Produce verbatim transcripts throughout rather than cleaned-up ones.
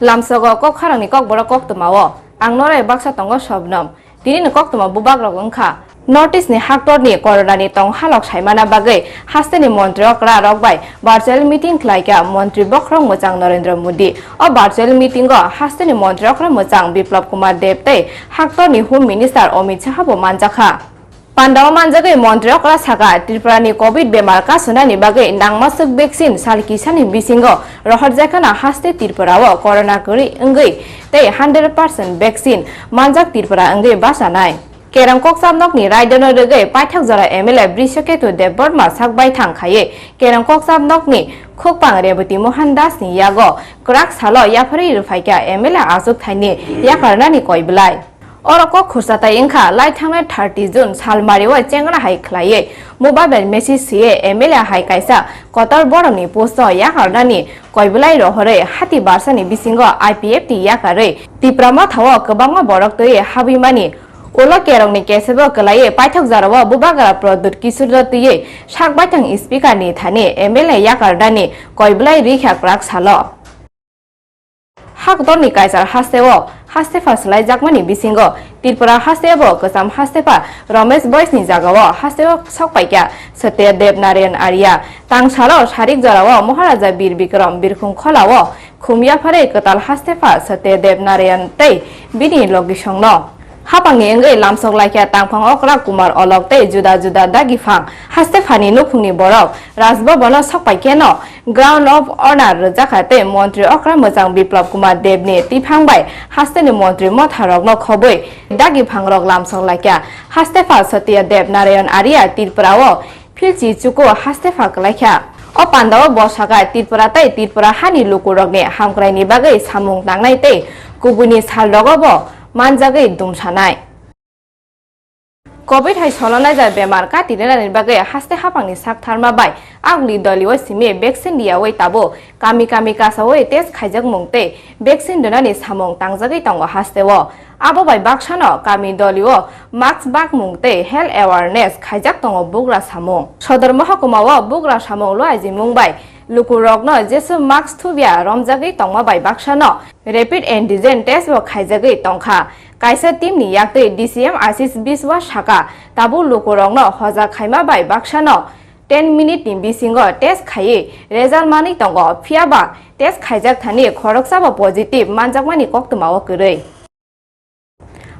Lamsogo kok kharangni kokborok koktwmao ang norai baksa tongo Sobnom. Tinini koktwma bubagrok wngkha North East ni haktorni koronani tong halok saimana bagwi hasteni montri okra rok bai virtual meeting khlaikha Montri Bokhorok Mwchang Narendra Modi. O virtual meeting o hasteni montri okra mwchang Biplab Kumar Deb tei haktorni Home Minister Amit Shah bo manjakha. Pandao manjagwi montri okra saka, Tripura ni covid bemar kasunani bagwi nangmaswk vaccine sal kisani bisingo rohorjakha na haste Tripura o corona kwrwi wngwi tei hundred percent vaccine manjak Tripura wngwi bachanai. Kerong kokchap nokni raidano rwgwi paithak jora M L A Brishaketu Debbarma sak baithang khaiwi kerong kokchap nokni khukpang Reboti Mohan Das ni yago kwrak salo yapharwi rwphaikha M L A achuk thaini yakarnani koi bwlai. Oro kok khursa tai wngkha, lai thangnai thirty June salmari o chengna hai khlaiwi mobile message siye M L A hai kaisa kotor borokni post o yakarnani koi bwlai rohorwi hati barsani bisingo I P F T yakarwi Tipra Motha o kwbangma borok twiwi habwimani ulo kerongni kesebo kwlaiwi paithak jorao bubagra Pradyut Kishore no twiwi sak baithang speaker ni thani M L A yakarnani koi bwlai rikha kwrak salo. Haktorni Kaisar hasteo haste pha swlaijakmani bisingo Tripura hasteo kwcham haste pha Ramesh Boys ni jagao hasteo sokpaikha Satya Dev Narayan Arya. Tangsalo sarik jorao Maharaja Bir Bikram Birkhung Kholao khum yapharwi kwtal haste pha Satya Dev Narayan tei bini logisongno. Hapangni wngwi lamsok laikha tangphang okra Kumar Olok tei juda juda dagi phang haste phani nukhungni borok Raj Bhavan o sokpai kheno ground of honour rwjakha tei montri okra mwchang Biplab Kumar Deb ni tiphang bai hasteni montri motha rokno khobwi dagi phang rok lamsok laikha. Haste pha Satya Dev Narayan Arya Tripura o philchi chuku haste pha kwlaikha. O pandao bo sakha Tripura tei Tripura hani lukurokni hamkraini bagwi samung tangnai tei kubuni salrogo bo manjagwi dumsanai. Covid hai solonai jai bemar kati rinani bagwi haste hapangni sak tharma bai agli dolio simi vaccine riyawi tabo kami kami kasawi test khaijakmung tei vaccine rinani samung tangjagwi tongo hasteo. Abo bai baksano kami dolio mask bakmung tei health awareness khaijak tongo bugra samung. Sodor mohokuma o bugra samung luaijimung bai lukurokno jesu mask thubya romjagwi tongma bai baksano rapid antigen test bo khaijagwi tongkha. Kaisa team ni yaktwi D C M Ashish Biswa saka, tabuk lukurokno hoja khaima bai baksano ten minute ni bisingo test khaiwi result manwi tongo, phiyaba test khaijak thani khoroksa bo positive manjakmani koktwmao kwrwi.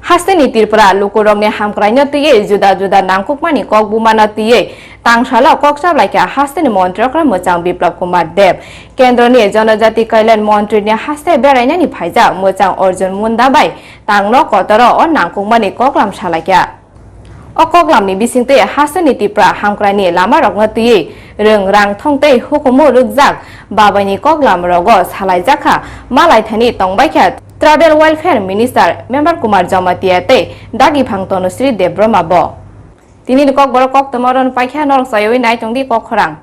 Hasteni Tripura lukurokni hamkraino twiwi juda juda nangkukmani kok bumano twiwi tangsalo kok chaplaikha hasteni montri okra mwchang Biplab Kumar Deb. Kendroni Jonojati Kalyan Montri ni haste berainani phaijak mwchang Arjun Munda bai tangno kotoro o nangkukmani koklam salaikha. O koklamni bisingtwi hasteni Tripura hamkraini lamarokno twiwi rwng rangthong tei hukumu rwkjak babaini koklamrogo salaijakha, malaithani tongbaikha Tribal Welfare Minister Member Kumar Jamatia tei dagi phang Tanushree Debbarma bo. Tinini kokborok koktwma oro paikha, norok chaywi naitongdi kok khorang.